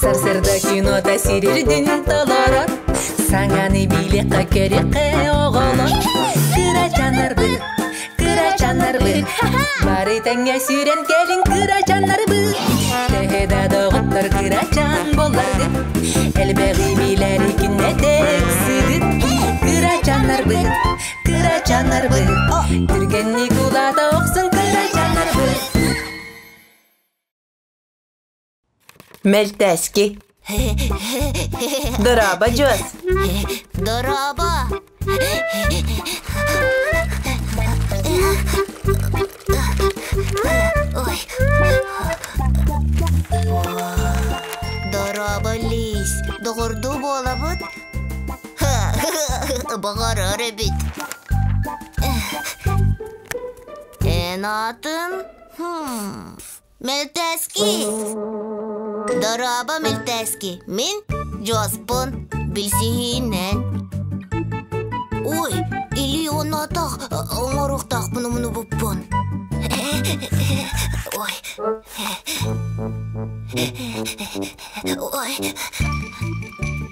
Сарсырда кинота сирирдин толорор. Саҥаны билиэххэ көрүөххэ оҕолор. Кырачааннарбыт, кырачааннарбыт, бары тэҥҥэ сүүрэн кэлиҥ кырачааннарбыт. Төһө да доҕоттор кырачаан буолларгыт, элбэҕи билэр күннэтэ ыксыгыт. Кырачааннарбыт, кырачааннарбыт, түргэнник улаата охсун кырачааннарбыт. Мэлтээски. Дорообо, Дьуос. Дорообо. Ой. Дорообо, Лиз. Доҕордуу буолабыт? Баҕарар эбит. Эн аатын? Мэлтээски! Дорообо, Мэлтээски! Мин Дьуоспун билсиһиинэн. Ой, илии уоннаатах оҥоруохтаахпын умнубуппун. Ой. Ой.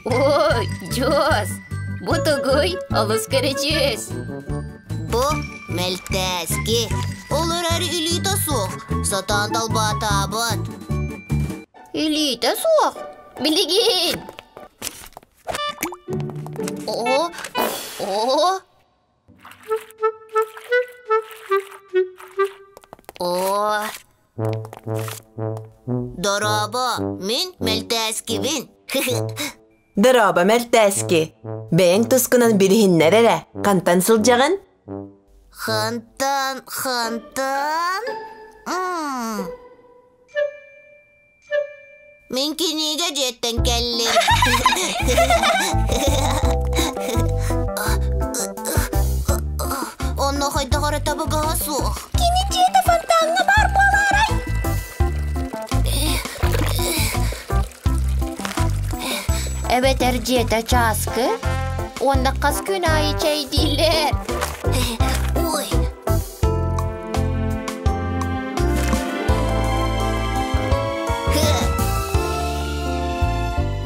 Ой, Дьуос, бу тугуй? Олус көрүчүөс. Бу Мэлтээски. Ол эрээри илиитэ суох, сатаан далбаатаабат. Илиитэ суох? Билигин! О, о, о. Дорообо, мин Мэлтээскибин. Дорообо, Мэлтээски. Бэйэҥ тускунан билиһиннэр эрэ, хантан сылдьаҕын? Хантан, хантан? Мин кинигэ дьиэттэн кэллим. Онно хайдах эрэ табыгаһа суох. Кини дьиэтэ фонтаҥҥа баар буолаарай? Эбэтэр дьиэтэ чааскы уонна хас күн аайы чэйдииллэр. Ой.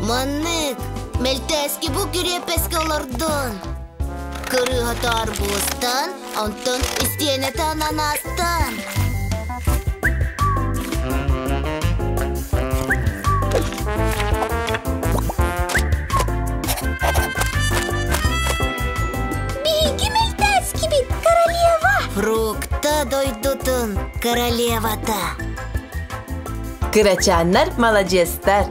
Маннык, мэлтээски бу кириэппэскэ олордун. Кырыыһа арбузтан, онтон истиэнэтэ ананастан. Биһиги мэлтээскибит королева! Фрукта дойдутун королевата. Кырачааннар маладьыастар!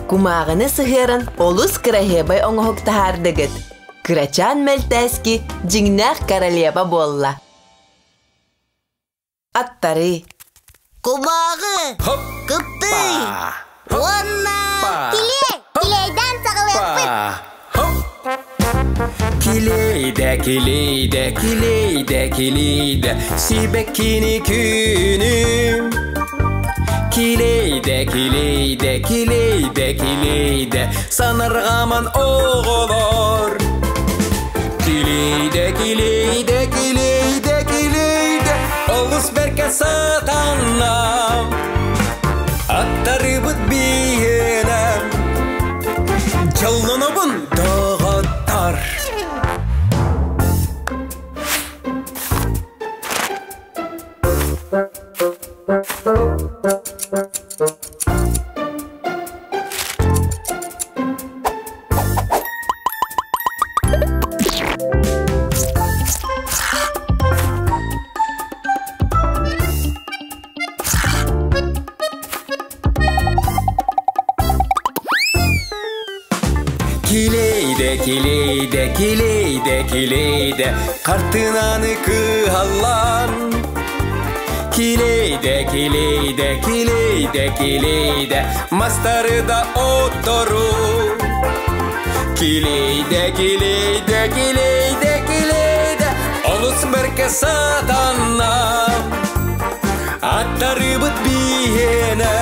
Кумааҕыны сыһыаран олус кыраһыабай оҥоһук таһаардыгыт. Кырачаан мэлтээски дьиҥнээх королева буолла. Аттарыы. Кумааҕы, кыптый уонна Килиэй, килиэйдээн саҕалыахпыт. Килейде, килейде, килейде, килейде, сибэккини күнүм. Килейде, килейде, килейде, килейде, санарҕаман оҕолор. Килейде, килейде, килейде, килейде, олус бэркэ сатанна. Аттарыбыт биһиэнэ, дьоллонобун доҕоттор. Килейде, килейде, килейде, килейде, хартыынаны кыһаллан. Килейде, килейде, килейде, килейде, мастары да оттору. Килейде, килейде, килейде, килейде, олус бэркэ сатанна. Аттарыбыт биһиэнэ,